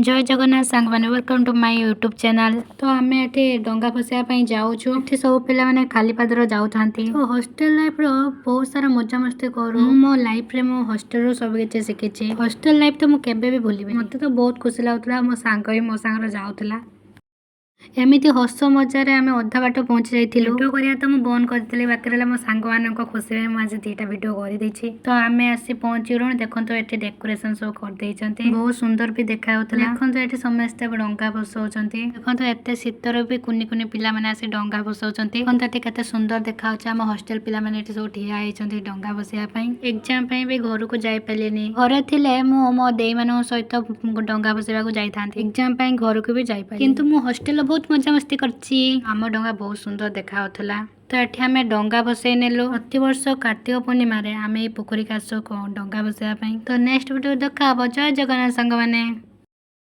ଜୟ ଜଗନ୍ନାଥ ସାଙ୍ଗମାନେ, welcome to my YouTube channel। ତ ଆମେ ଏଠି ଡଙ୍ଗା ଭସେଇବା ପାଇଁ ଯାଉଛୁ। ଏଠି ସବୁ ପିଲାମାନେ ଖାଲି ପାଦରେ ଯାଉଥାନ୍ତି। ତ ହଷ୍ଟେଲ ଲାଇଫର ବହୁତ ସାରା ମଜାମସ୍ତି କରୁ। ମୁଁ ମୋ ଲାଇଫରେ ମୋ ହଷ୍ଟେଲରୁ ସବୁ କିଛି ଶିଖିଛି। ହଷ୍ଟେଲ ଲାଇଫ ତ ମୁଁ କେବେ ବି ଭୁଲିବିନି। ମୋତେ ତ ବହୁତ ଖୁସି ଲାଗୁଥିଲା। ମୋ ସାଙ୍ଗ ବି ମୋ ସାଙ୍ଗରେ ଯାଉଥିଲା। ଏମିତି ହସ ମଜାରେ ଆମେ ଅଧା ବାଟ ପହଞ୍ଚି ଯାଇଥିଲୁ। ଭିଡ଼ିଓ କରିବା ତ ମୁଁ ବନ୍ଦ କରିଥିଲି, ବାକି ରହିଲା ମୋ ସାଙ୍ଗମାନଙ୍କ ଖୁସି ପାଇଁ ମୁଁ ଆଜି 2ଟା ଭିଡ଼ିଓ କରିଦେଇଛି। ତ ଆମେ ଆସି ପହଞ୍ଚିଗଲୁଣି। ଦେଖନ୍ତୁ, ଏଠି ଡେକୋରେସନ ସବୁ କରିଦେଇଛନ୍ତି। ବହୁତ ସୁନ୍ଦର ବି ଦେଖାଯାଉଥିଲା। ଦେଖନ୍ତୁ, ଏଠି ସମସ୍ତେ ଡଙ୍ଗା ଭସଉଛନ୍ତି। ଦେଖନ୍ତୁ, ଏତେ ଶୀତରେ ବି କୁନି କୁନି ପିଲାମାନେ ଆସି ଡଙ୍ଗା ଭସଉଛନ୍ତି। ଦେଖନ୍ତୁ, ଏଠି କେତେ ସୁନ୍ଦର ଦେଖାଯାଉଛି। ଆମ ହଷ୍ଟେଲ ପିଲାମାନେ ଏଠି ସବୁ ଠିଆ ହେଇଛନ୍ତି ଡଙ୍ଗା ଭସେଇବା ପାଇଁ। ଏକ୍ଜାମ ପାଇଁ ବି ଘରକୁ ଯାଇପାରିଲିନି। ଘରେ ଥିଲେ ମୁଁ ମୋ ଦେଇମାନଙ୍କ ସହିତ ଡଙ୍ଗା ଭସେଇବାକୁ ଯାଇଥାନ୍ତି। ଏକ୍ଜାମ ପାଇଁ ଘରକୁ ବି ଯାଇପାରିଲି, କିନ୍ତୁ ମୁଁ ହଷ୍ଟେଲରେ ବହୁତ ମଜାମସ୍ତି କରିଛି। ଆମ ଡଙ୍ଗା ବହୁତ ସୁନ୍ଦର ଦେଖାଯାଉଥିଲା। ତ ଏଠି ଆମେ ଡଙ୍ଗା ଭସେଇ ନେଲୁ। ପ୍ରତିବର୍ଷ କାର୍ତ୍ତିକ ପୂର୍ଣ୍ଣିମାରେ ଆମେ ଏଇ ପୋଖରୀକି ଆସୁ ଡଙ୍ଗା ଭସେଇବା ପାଇଁ। ତ ନେକ୍ସଟ ଭିଡ଼ିଓ ଦେଖା ହବ। ଜୟ ଜଗନ୍ନାଥ ସାଙ୍ଗମାନେ।